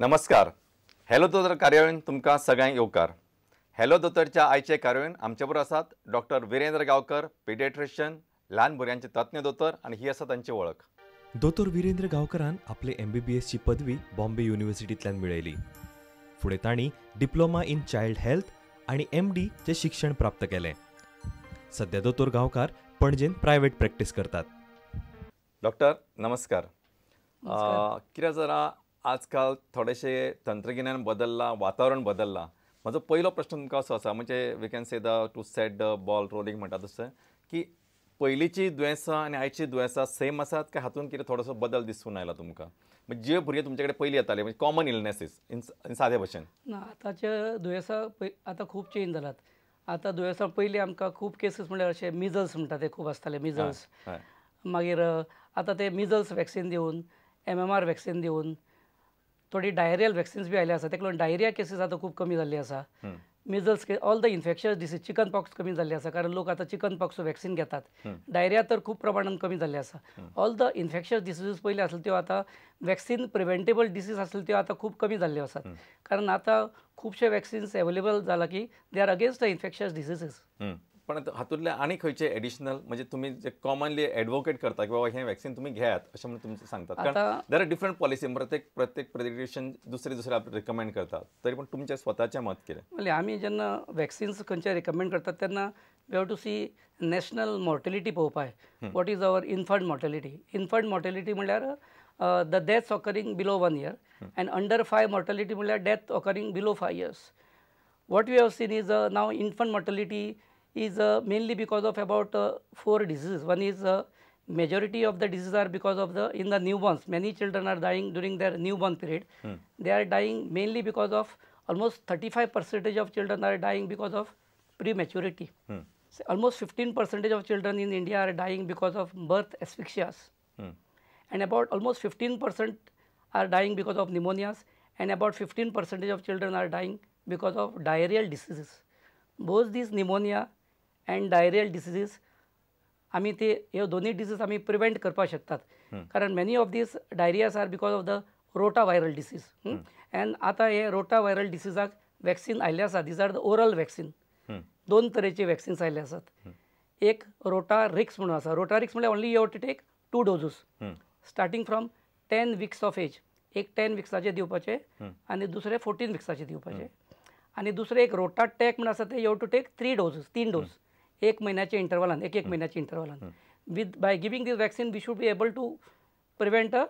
नमस्कार, हॅलो दोतोर कार्यावळीन तुमकां सगळ्यांक येवकार. हॅलो दोतोरच्या आयचे कार्यावळीन आमचे बरोबर आसात डॉक्टर विरेंद्र गांवकर, पिडियाट्रिशियन, ल्हान भुरग्यांचे तज्ञ दोतोर, आनी ही आसा तांची वळख. दोतोर विरेंद्र गांवकरान आपले MBBS ची पदवी बॉम्बे युनिव्हर्सिटींतल्यान मेळयली. फुडें तांणी डिप्लोमा इन चायल्ड हेल्थ आनी MD चे शिक्षण प्राप्त केलें. सध्या दोतोर गांवकार पणजेन प्रायव्हेट प्रॅक्टीस करतात. डॉक्टर नमस्कार. कितें जरा आजकाल थोडेशे तंत्रगिन्यान बदललां, वातावरण बदललां. म्हजो पयलो प्रश्न तुमकां असो आसा, म्हणजे we can say the to set the ball rolling म्हणटा तशें, की पयलींची दुयेंसां आनी आयची दुयेंसां सेम आसात काय हातूंत कितें थोडोसो बदल दिसून आयला तुमकां? म्हणजे जे भुरगे तुमचे कडेन पयलीं येताले, म्हणजे कॉमन इलनेसीस इन सादे भशेन. ना, आतांचे दुयेंसां आतां खूब चेंज जालात. आतां दुयेंसां पयलीं आमकां खूब केसीस म्हणल्यार अशे मिजल्स म्हणटा ते खूब आसताले, मिजल्स. मागीर आतां ते मिजल्स वॅक्सीन दिवन, MMR vaccine दिवन, थोडी डायरियल वॅक्सिन्स बी आयले आसा, ताका लागून डायरिया केसीस आतां खूब कमी जाल्ली आसा. Measles, all the infectious disease, chicken pox कमी जाल्ली आसा, कारण लोक आतां चिकन पॉक्स वॅक्सीन घेतात. डायरिया तर खूब प्रमाणान कमी जाल्ली आसा. ऑल the infectious diseases पयलीं आसल्यो त्यो आतां वॅक्सीन प्रिवेंटेबल डिसीज आसल्यो त्यो आतां खूब कमी जाल्ल्यो आसात, कारण आतां खुबशे वॅक्सिन्स एवेलेबल जाला की they are against the infectious diseases. पण हातूंतले आनी खंयचे एडिशनल, म्हणजे तुमी जे कॉमनली एडवोकेट करता की बाबा हें वॅक्सीन तुमी घेयात अशें म्हणून तुमचें सांगतात, कारण there are different policy, प्रत्येक प्रत्येक प्रेडिक्शन दुसरे दुसरे रिकमेंड करतात, तरी पण तुमचें स्वताचें मत कितें? म्हणजे आमी जेन्ना वॅक्सिन्स खंयचे रिकमेंड करतात तेन्ना we have to see national mortality पळोवपाक, what is our infant mortality. Infant mortality म्हणल्यार the deaths occurring below 1 year, and under 5 mortality म्हणल्यार death occurring below 5 years. What we have seen is now infant mortality is mainly because of about 4 diseases. One is majority of the diseases are because of the in the newborns. Many children are dying during their newborn period. They are dying mainly because of almost 35% of children are dying because of prematurity. So almost 15% of children in India are dying because of birth asphyxias. And about almost 15% are dying because of pneumonias, and about 15% of children are dying because of diarrheal diseases. Both these pneumonia and diarrheal diseases आमी ते ह्यो दोनूय disease आमी prevent करपाक शकतात, कारण many of these diarrhoeas are because of the rota viral disease. And आतां हे रोटा व्हायरल डिसीजाक वॅक्सीन आयिल्ले आसा. These are the oral vaccine. दोन तरेचे वॅक्सिन्स आयिल्ले आसात. एक रोटा रिक्स म्हणून आसा. रोटा रिक्स म्हणल्यार only you have to take 2 doses starting from 10 weeks of age. एक 10 विक्साचे दिवपाचे आनी दुसरे 14 विक्साचे दिवपाचे. आनी दुसरे एक रोटा टॅक म्हणून आसा, ते you have to take 3 doses, 3 dose एक म्हयन्याच्या इंटरवलान, एक एक म्हयन्याच्या इंटरवलान. With by giving this vaccine we should be able to prevent a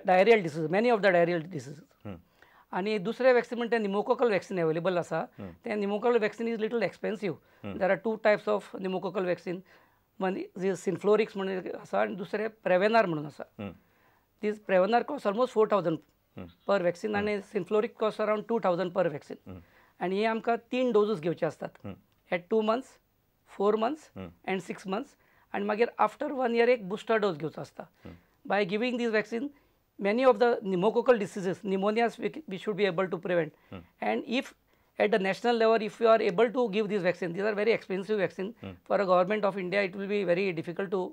diarrhoeal disease, many of the diarrhoeal diseases. आनी दुसरें वॅक्सीन म्हणटा निमोकोकल वॅक्सीन अवेलेबल आसा. तें pneumococcal vaccine is little expensive. There are 2 types of pneumococcal vaccine. One is Synflorix म्हणून आसा आनी दुसरें प्रेवेनार म्हणून आसा. These Prevenar cost almost 4,000 per vaccine आनी Synflorix cost around 2,000 per vaccine. आनी हे आमकां 3 डोजीस घेवचे आसतात, at 2 months, 4 months and 6 months. आनी मागीर आफ्टर 1 year एक बुस्टर डोज घेवचो आसता. By giving these vaccine many of the pneumococcal diseases, pneumonias we should be able to prevent. And if at the national level if you are able to give this vaccine, these are very expensive vaccine. For a government of India it will be very difficult to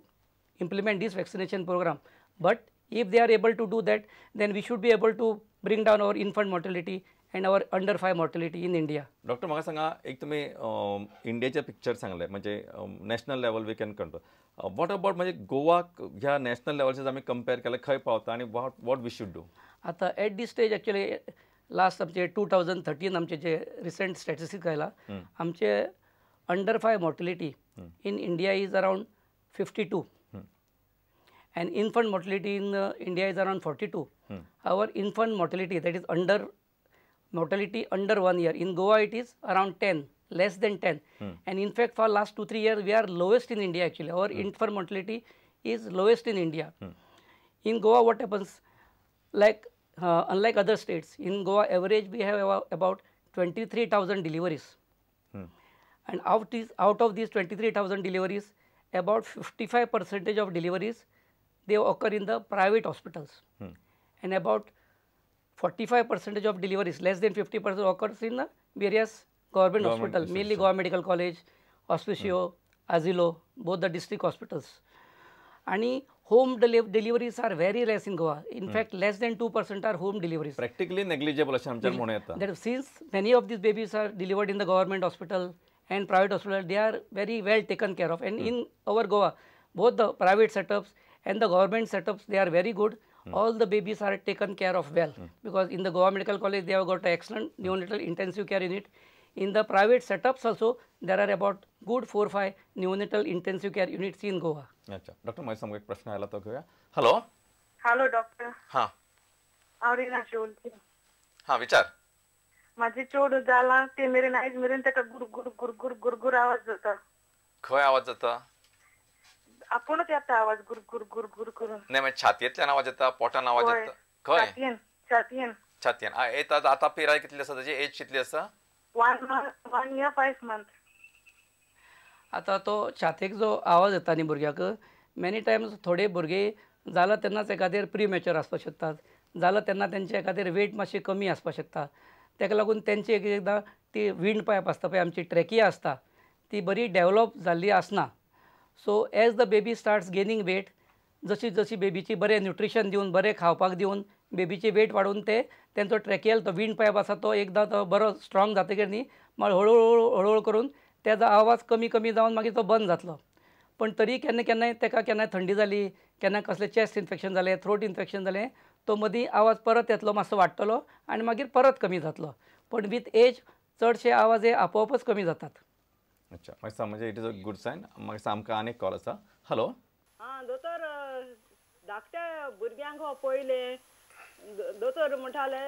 implement this vaccination program. But if they are able to do that, then we should be able to bring down our infant mortality and our under 5 mortality in India. Doctor म्हाका सांगा, एक तुमी इंडियाचें picture सांगलें, म्हणजे national level we can control. What about म्हणजे गोवा ह्या national लेवलचेर आमी compare केल्यार खंय पावता आनी what we should do? आतां at this stage actually last आमचे 2013 आमचे जे रिसंट स्टॅटिस्टिक्स आयला, आमचे under 5 mortality in India is around 52 and infant mortality in India is around 42. Our infant mortality, that is under mortality under 1 year, in Goa it is around 10, less than 10. And in fact for last 2-3 years we are lowest in India actually. Our infant mortality is lowest in India. In Goa what happens, like unlike other states, in Goa average we have about 23,000 deliveries. And out of these 23,000 deliveries, about 55% of deliveries they occur in the private hospitals. And about 45% of deliveries, less than 50% occurs in the various government hospitals, mainly Goa Medical College, Hospicio, Azilo, both the district hospitals. And Home deliveries are very less in Goa. In fact, less than 2% are home deliveries. Practically negligible अशें आमच्यान म्हणूं येता. That since many of these babies are delivered in the government hospital and private hospital, they are very well taken care of. And in our Goa, both the private setups and the government setups, they are very good. All the babies are taken care of well, because in the Goa Medical College they have got an excellent neonatal intensive care unit. In the private setups also there are about good 4-5 neonatal intensive care units in Goa. अच्छा doctor, म्हाजे सामको एक प्रश्न आयला तो घेवया. Hello. Hello doctor. हां, हांव रिना उलयतां. हां, विचार. म्हाजें चेडूं जालां ते मेरेन आयज मेरेन ताका गुरगुर गुरगुर गुरगुर आवाज जाता. खंय आवाज जाता? आपूणच येता आवाज गुरगुर गुरगुर करून. नाही, म्हणजे छातयेंतल्यान आवाज येता, पोटान आवाज येता? खंय? छातयेन. छातयेन. छातयेन येता. आतां पिराय कितली आसा ताजी? एज कितली आसा? 1 year 5 months. आतां तो छातयेक जो आवाज येता न्ही भुरग्याक, मेनी टायम्स थोडे भुरगे जाला तेन्नाच एखादेर प्री मॅच्युअर आसपाक शकतात, जाला तेन्ना तेंचे एखादेर वेट मातशी कमी आसपाक शकता. ताका लागून तेंची एक एकदां ती विंड पायप आसता पळय, आमची ट्रेकिया आसता, ती बरी डेवलप जाल्ली आसना. So as the baby starts gaining weight, जशी जशी बेबीची बरें न्युट्रिशन दिवन, बरें खावपाक दिवन बेबीची वेट वाडोवन ते तेंचो ट्रेकियल तो विंड पायप आसा तो एकदां तो बरो स्ट्रॉंग जातकीर न्ही, मागीर हळूहळू हळूहळू करून तेजो आवाज कमी कमी जावन मागीर तो बंद जातलो. पण तरी केन्ना केन्नाय ताका केन्नाय थंडी जाली, केन्ना कसलें चेस्ट इन्फेक्शन जालें, थ्रोट इन्फेक्शन जालें, तो मदीं आवाज परत येतलो, मातसो वाडटलो आनी मागीर परत कमी जातलो. पण विथ एज चडशे आवाज हे आपोआपच कमी जातात. अच्छा, मागीर म्हणजे it is a good sign. मागीर आमकां आनीक कॉल आसा. हॅलो. आं दोतोर, धाकट्या भुरग्यांक हो पयलें दोतोर म्हणटाले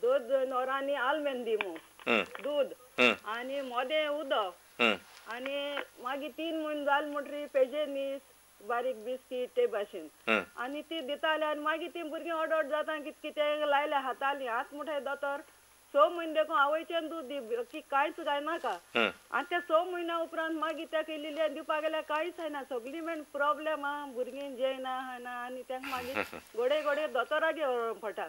2 वरांनी आलमेन दी म्हूण दूद आनी मोदें उदक, आनी मागीर 3 म्हयने जाले म्हणटरी पेजे नीस बारीक बिस्कीट ते भाशेन, आनी ती दिताले. आनी मागीर ती भुरगीं ऑड जाता कितें कितें लायलें हाताली. आतां म्हणटाय दोतोर 6 म्हयने देखून आवयचें दूद दी की कांयच जायनाका. आनी ते 6 म्हयन्या उपरांत मागीर ताका इल्ली दिवपाक गेल्यार कांयच जायना, सगळीं मेन प्रोब्लेम आहा, भुरगीं जेयना खायना, आनी तांकां मागीर गोडे गोडे दोतोरागे व्हरोंक पडटा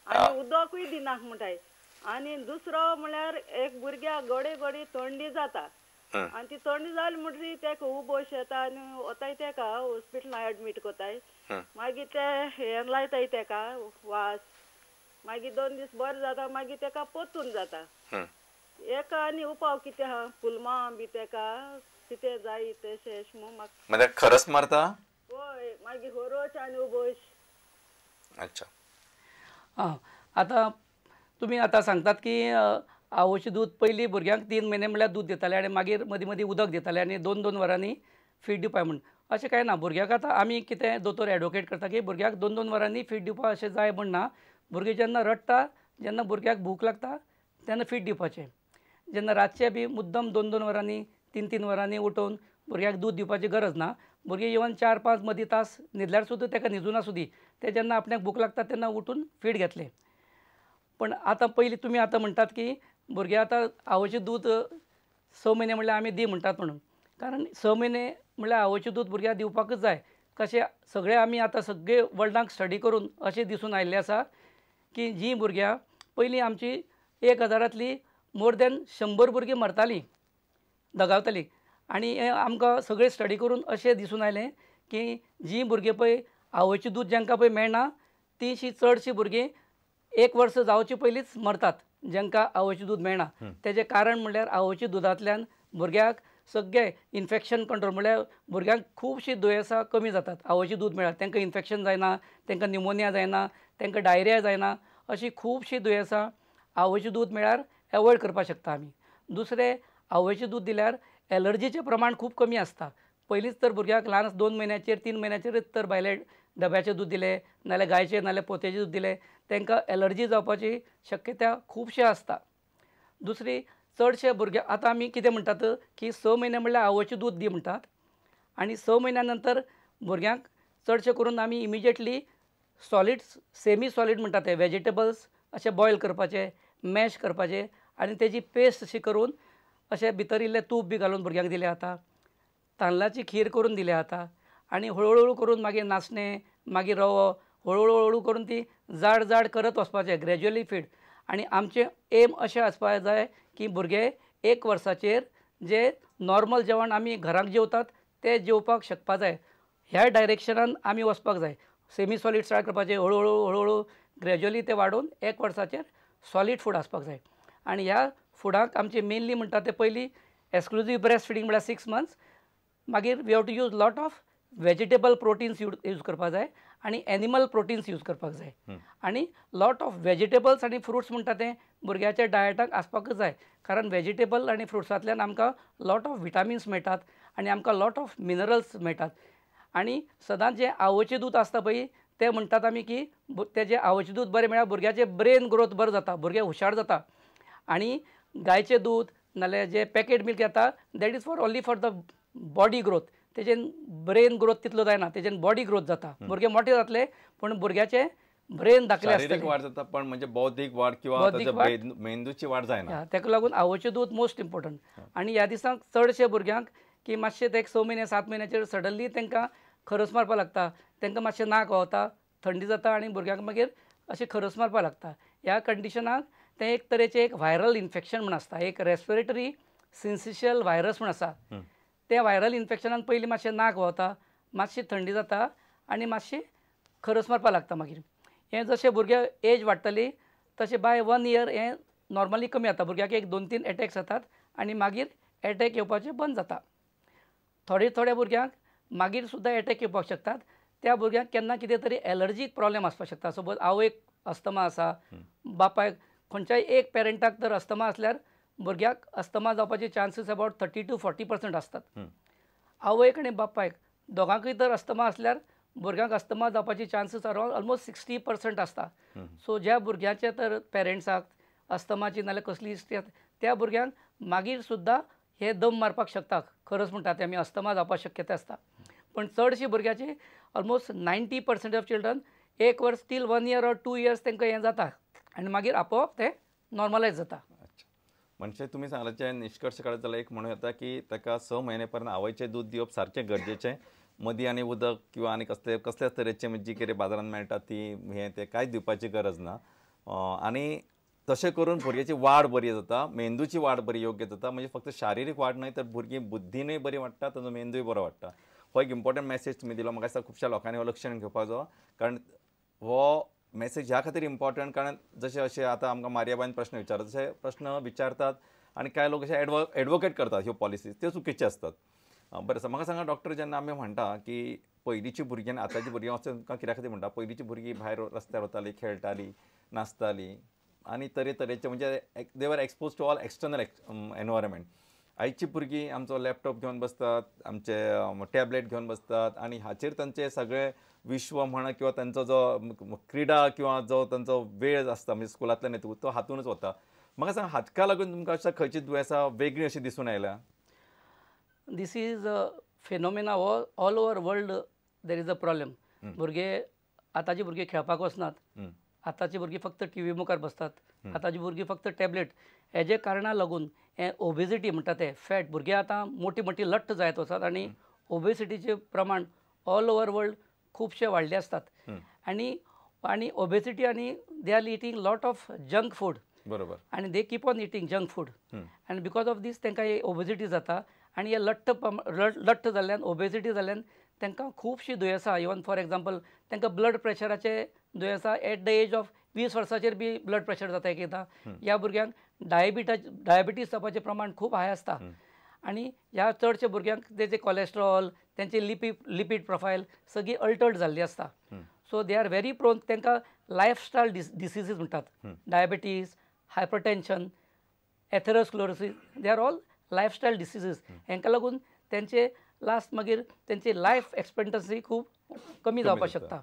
आनी उदकूय दिनाक म्हणटाय. आनी दुसरो म्हळ्यार एक भुरग्याक गोडे गोडे थंडी जाता, आनी ती थंडी जाली म्हणटरी ताका उबोश येता आनी वताय ताका हॉस्पिटलान एडमीट करताय. मागीर ते हें लायताय ताका वास, मागीर 2 दीस बरें जाता, मागीर ताका पोतून जाता. एका आनी उपाव कितें आहा, पुलमां बी ताका कितें जाय तशें म्हूण म्हाका. खरस मारता? हय, मागीर होरोच आनी उबोश. अच्छा. आं, आतां तुमी आतां सांगतात की आवयचें दूद पयलीं भुरग्यांक 3 म्हयने म्हणल्यार दूद दिताले आनी मागीर मदीं मदीं उदक दिताले आनी 2-2 वरांनी फीड दिवपाक म्हूण. अशें कांय ना. भुरग्याक आतां आमी कितें दोतोर एडवोकेट करता की भुरग्याक 2-2 वरांनी फीड दिवपाक अशें जाय म्हूण ना. भुरगें जेन्ना रडटा, जेन्ना भुरग्याक भूक लागता तेन्ना फीड दिवपाचें. जेन्ना रातचें बी मुद्दम 2-2 वरांनी 3-3 वरांनी उठोवन भुरग्याक दूद दिवपाची गरज ना. भुरगें इवन 4-5 मदीं तास न्हिदल्यार सुद्दां ताका न्हिजून आसूं दी, तें जेन्ना आपल्याक भूक लागता तेन्ना उठून फीड घेतलें. पण आतां पयलीं तुमी आतां म्हणटात की भुरगें आतां आवयचें दूद 6 म्हयने म्हणल्यार आमी दी म्हणटात म्हणून, कारण 6 म्हयने म्हणल्यार आवयचें दूद भुरग्याक दिवपाकूच जाय. कशें सगळें आमी आतां सगळे वर्ल्डाक स्टडी करून अशें दिसून आयिल्लें आसा की जीं भुरग्यां पयलीं आमची 1000तलीं मोर दॅन 100 भुरगीं मरतालीं, दगावतालीं, आनी हें आमकां सगळें स्टडी करून अशें दिसून आयलें की जीं भुरगीं पळय आवयचें दूद जांकां पळय मेळना तीं चडशीं भुरगीं 1 वर्स जावचे पयलींच मरतात, जांकां आवयचें दूद मेळना. तेजें कारण म्हणल्यार आवयच्या दुदांतल्यान भुरग्याक सगळें इन्फेक्शन कंट्रोल, म्हणल्यार भुरग्यांक खुबशीं दुयेंसां कमी जातात आवयचें दूद मेळ्ळ्यार. तांकां इन्फेक्शन जायना, तांकां न्युमोनिया जायना, तांकां डायरिया जायना, अशीं खुबशीं दुयेंसां आवयचें दूद मेळ्ळ्यार एवॉयड करपाक शकता आमी. दुसरें, आवयचें दूद दिल्यार एलर्जीचें प्रमाण खूब कमी आसता. पयलींच तर भुरग्याक ल्हान 2 म्हयन्याचेर 3 म्हयन्याचेरच तर भायले डब्याचें दूद दिलें, नाल्यार गायचें नाल्यार पोत्याचें दूद दिलें, तांकां एलर्जी जावपाची शक्यता खुबशी आसता. दुसरी, चडशे भुरगे आतां आमी कितें म्हणटात की 6 म्हयने म्हणल्यार आवयचें दूद दी म्हणटात, आनी 6 म्हयन्या नंतर भुरग्यांक चडशें करून आमी इमिजिएटली सॉलिड, सेमी सॉलिड म्हणटात ते वेजिटेबल्स अशे बॉयल करपाचे, मॅश करपाचे आनी तेजी पेस्ट अशी करून अशें भितर इल्लें तूप बी घालून भुरग्यांक दिलें जाता. तांदळाची खीर करून दिल्या जाता आनी हळूहळू करून मागीर नाचणें, मागीर रवो, हळूहळू हळू करून ती जाड जाड करत वचपाचें, ग्रेज्युअली फीड. आनी आमचें एम अशें आसपाक जाय की भुरगे 1 वर्साचेर जे नॉर्मल जेवण आमी घरांत जेवतात तें जेवपाक शकपा जाय. ह्या डायरेक्शनान आमी वचपाक जाय. सेमी सॉलीड स्टार्ट करपाचें, हळू हळू हळू ग्रेज्युअली ते वाडोवन 1 वर्साचेर सॉलीड फूड आसपाक जाय. आनी ह्या फुडाक आमचे मेनली म्हणटा ते पयलीं एक्सक्लुजीव ब्रेस्ट फिडींग म्हळ्यार 6 मंथ्स, मागीर we have to use lot of vegetable proteins use करपाक जाय आनी एनिमल प्रोटीन्स यूज करपाक जाय आनी लॉट ऑफ वेजिटेबल्स आनी फ्रुट्स म्हणटा ते भुरग्याच्या डायटाक आसपाकच जाय, कारण वेजिटेबल आनी फ्रुट्सांतल्यान आमकां लॉट ऑफ विटामिन्स मेळटात आनी आमकां लॉट ऑफ मिनरल्स मेळटात. आनी सदांच जें आवयचें दूद आसता पळय तें म्हणटात आमी की तेजें आवयचें दूद बरें मेळ्ळ्यार भुरग्याचें ब्रेन ग्रोथ बरें जाता, भुरगें हुशार जाता. आनी गायचें दूद नाल्यार जें पॅकेट मिल्क येता that is for only for the body growth, तेजेन ब्रेन ग्रोथ तितलो जायना, तेजेन बॉडी ग्रोथ जाता, भुरगे मोठे जातले पूण भुरग्याचें ब्रेन धाकलें आसतलें, शारीरिक वाड जाता पण म्हणजे बौद्धिक वाड किंवा मेंदूची वाड जायना. ताका लागून आवयचें दूद मोस्ट इम्पोर्टंट. आनी ह्या दिसांक चडशे भुरग्यांक की मातशें ते 6 म्हयने 7 म्हयन्याचेर सडनली तांकां खरस मारपाक लागता, तांकां मातशें नाक व्हांवता, थंडी जाता आनी भुरग्यांक मागीर अशें खरस मारपाक लागता. ह्या कंडिशनाक तें एक तरेचें एक व्हायरल इन्फेक्शन म्हूण आसता, एक रेस्पिरेटरी सिन्सिशियल व्हायरस म्हूण आसा. तें व्हायरल इन्फेक्शनान पयलीं मातशें नाक व्हांवता, मातशी थंडी जाता आनी मातशी खरस मारपाक लागता. मागीर हें जशें भुरग्यां एज वाडटली तशें बाय 1 इयर हें नॉर्मली कमी जाता, भुरग्याक 1-2-3 एटॅक्स जातात आनी मागीर एटॅक येवपाचें बंद जाता. थोडे थोड्या भुरग्यांक मागीर सुद्दां एटॅक येवपाक शकतात. त्या भुरग्यांक केन्ना कितें तरी एलर्जीक प्रॉब्लेम आसपाक शकता. सपोज आवयक अस्थमा आसा, बापायक, खंयच्याय एक पेरंटाक तर अस्थमा आसल्यार भुरग्याक अस्थमा जावपाचे चान्सीस अबावट 30 to 40% आसतात. आवयक आनी बापायक दोगांकूय तर अस्थमा आसल्यार भुरग्यांक अस्थमा जावपाचे चान्सीस अरावंड ऑलमोस्ट 60% आसता. सो ज्या भुरग्यांचे तर पेरंट्साक अस्थमाची नाल्यार कसली हिस्ट्री आसता त्या भुरग्यांक मागीर सुद्दां हे दम मारपाक शकता, खरस म्हणटा ते आमी, अस्थमा जावपाक शक्यता आसता. पण चडशी भुरग्याची ऑलमोस्ट 90% ऑफ चिल्ड्रन 1 वर्स टील 1 इयर ऑर 2 इयर्स तांकां हें जाता आनी मागीर आपोआप तें नॉर्मलायज जाता. म्हणजे तुमी सांगलाचे निश्कर्श काडत जाल्यार एक म्हणूं येता की ताका 6 म्हयने पर्यंत आवयचें दूद दिवप सारकें गरजेचें, मदीं आनी उदक किंवा आनी कसले कसल्याच तरेचें म्हणजे जी कितें बाजारांत मेळटा ती हें तें कांयच दिवपाची गरज ना. आनी तशें करून भुरग्याची वाड बरी जाता, मेंदूची वाड बरी योग्य जाता. म्हणजे फक्त शारिरीक वाड न्हय तर भुरगीं बुद्धीनूय बरी वाडटा, तांचो मेंदूय बरो वाडटा. हो एक इम्पॉर्टंट मॅसेज तुमी दिलो, म्हाका दिसता खुबश्या लोकांनी हो लक्षांत घेवपाक जायो, कारण हो मॅसेज ह्या खातीर इम्पॉर्टंट कारण जशें अशें आतां आमकां मारियाबायन प्रश्न विचारता तशे प्रश्न विचारतात आनी कांय लोक अशे एडवोकेट करतात ह्यो पॉलिसीज, त्यो चुकीच्यो आसतात. बरें आसा, म्हाका सांगा डॉक्टर, जेन्ना आमी म्हणटा की पयलींची भुरगीं आनी आतांची भुरगीं अशें तुमकां कित्या खातीर म्हणटा, पयलींची भुरगीं भायर रस्त्यार वतालीं, खेळटालीं, नाचतालीं आनी तरेतरेचे म्हणजे they were expose to all external environment. आयची भुरगीं आमचो लॅपटॉप घेवन बसतात, आमचे टॅबलेट घेवन बसतात आनी हाचेर तांचे सगळे विश्व म्हणा किंवा तांचो जो क्रिडा किंवा जो तांचो वेळ आसता म्हणजे स्कुलांतल्यान येतकूच तो हातूनच वता. म्हाका सांग, हाका लागून तुमकां अशें खंयची दुयेंसां वेगळीं अशीं दिसून आयल्या? This is a phenomena all over world, there is a problem. भुरगे आतांची भुरगीं खेळपाक वचनात, आतांची भुरगीं फक्त टी व्ही मुखार बसतात, आतांची भुरगीं फक्त टॅबलेट. हेजे कारणा लागून हें ओबेसिटी म्हणटा ते फॅट, भुरगे आतां मोटी मोटी लठ्ठ जायत वचात आनी ओबेसिटीचें प्रमाण ऑल ओवर वर्ल्ड खुबशे वाडले आसतात. आनी आनी ओबेसिटी आनी they are eating lot of junk food, बरोबर, आनी they keep on eating junk food आनी because of these तांकां ओबेसिटी जाता आनी हे लठ्ठ लठ्ठ जाल्ल्यान, ओबेसिटी जाल्ल्यान तांकां खुबशीं दुयेंसां, इवन फॉर एग्जाम्पल तांकां ब्लड प्रेशराचे दुयेंसां एट the age of 20 वर्सांचेर बी ब्लड प्रेशर जाता एक एकदां. ह्या भुरग्यांक डायबिटीज जावपाचें प्रमाण खूब हाय आसता आनी ह्या चडशे भुरग्यांक तेजे कॉलेस्ट्रॉल, तेंचे लिपीड प्रोफायल सगळी अल्टर्ड जाल्ली आसता. So they are very prone, तांकां लायफस्टायल डिसिजीस म्हणटात, diabetes, hypertension, atherosclerosis, they are all lifestyle diseases. हांकां लागून तेंचे लास्ट मागीर तेंची लायफ एक्सपेक्टन्सी खूब कमी जावपाक शकता.